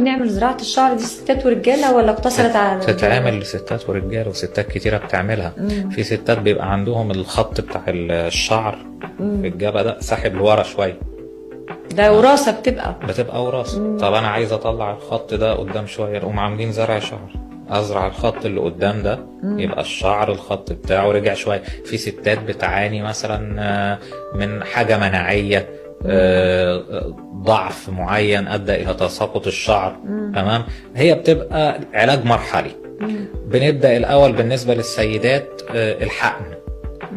نعمل زراعة الشعر دي ستات ورجالة ولا اقتصرت على تتعمل لستات ورجاله، وستات كتيرة بتعملها. في ستات بيبقى عندهم الخط بتاع الشعر في الجبهة ده ساحب لورا شويه. ده وراثة بتبقى؟ بتبقى وراثه. طب انا عايز اطلع الخط ده قدام شويه، نقوم عاملين زرع شعر، ازرع الخط اللي قدام ده، يبقى الشعر الخط بتاعه رجع شويه. في ستات بتعاني مثلا من حاجة مناعيه، ضعف معين ادى الى تساقط الشعر. تمام، هي بتبقى علاج مرحلي. بنبدا الاول بالنسبة للسيدات الحقن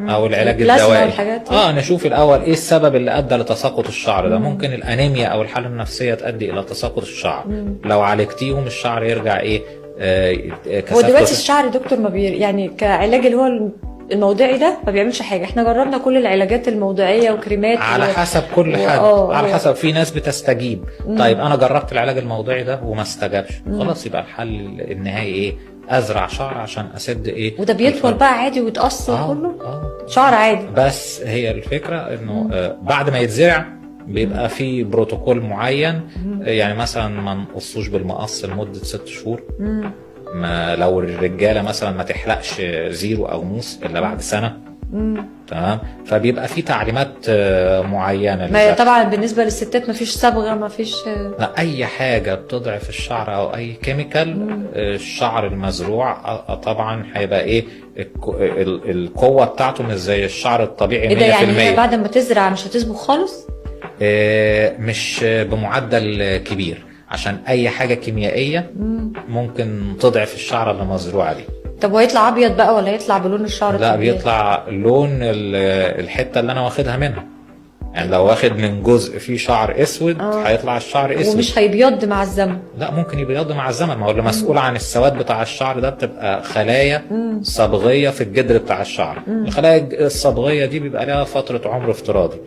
او العلاج البلازما الدوائي. والحاجات دي. نشوف الاول ايه السبب اللي ادى لتساقط الشعر ده. ممكن الانيميا او الحالة النفسية تؤدي الى تساقط الشعر. لو عالجتيهم الشعر يرجع ايه هو كثافته. دلوقتي الشعر دكتور ما بي يعني كعلاج اللي هو الموضعي ده ما بيعملش حاجة؟ احنا جربنا كل العلاجات الموضعية وكريمات على حسب كل حد. على حسب، في ناس بتستجيب. طيب انا جربت العلاج الموضعي ده وما استجابش، خلاص يبقى الحل النهائي ايه؟ ازرع شعر عشان اسد ايه وده بيطول الفرق. بقى عادي ويتقص كله؟ آه. شعر عادي. بس هي الفكرة انه بعد ما يتزرع بيبقى في بروتوكول معين، يعني مثلا ما نقصوش بالمقص لمدة 6 شهور. ما لو الرجالة مثلا ما تحلقش زيرو او موس الا بعد سنه. تمام، فبيبقى في تعليمات معينة ما هي للزرع. طبعا بالنسبة للستات ما فيش صبغة، ما فيش؟ لا، اي حاجة بتضعف الشعر او اي chemical، الشعر المزروع طبعا هيبقى ايه القوة بتاعته مش زي الشعر الطبيعي. 100%. ايه ده، يعني هي بعد ما تزرع مش هتصبغ خالص؟ مش بمعدل كبير، عشان اي حاجة كيميائية ممكن تضعف الشعرة اللي مزروعة دي. طب وهيطلع ابيض بقى ولا يطلع بلون الشعر لا، الطبيعي؟ بيطلع لون الحتة اللي انا واخدها منها، يعني لو واخد من جزء فيه شعر اسود هيطلع الشعر اسود. ومش هيبيض مع الزمن؟ لا، ممكن يبيض مع الزمن. ما هو اللي مسؤول عن السواد بتاع الشعر ده بتبقى خلايا صبغيه في الجدر بتاع الشعر. الخلايا الصبغيه دي بيبقى لها فترة عمر افتراضي.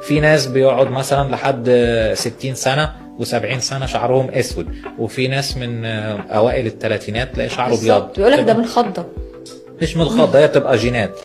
في ناس بيقعد مثلا لحد 60 سنة و70 سنة شعرهم اسود، وفي ناس من اوائل الثلاثينات تلاقي شعره ابيض. بالظبط، بيقول لك ده من خضه. مش من الخضه، هي بتبقى جينات.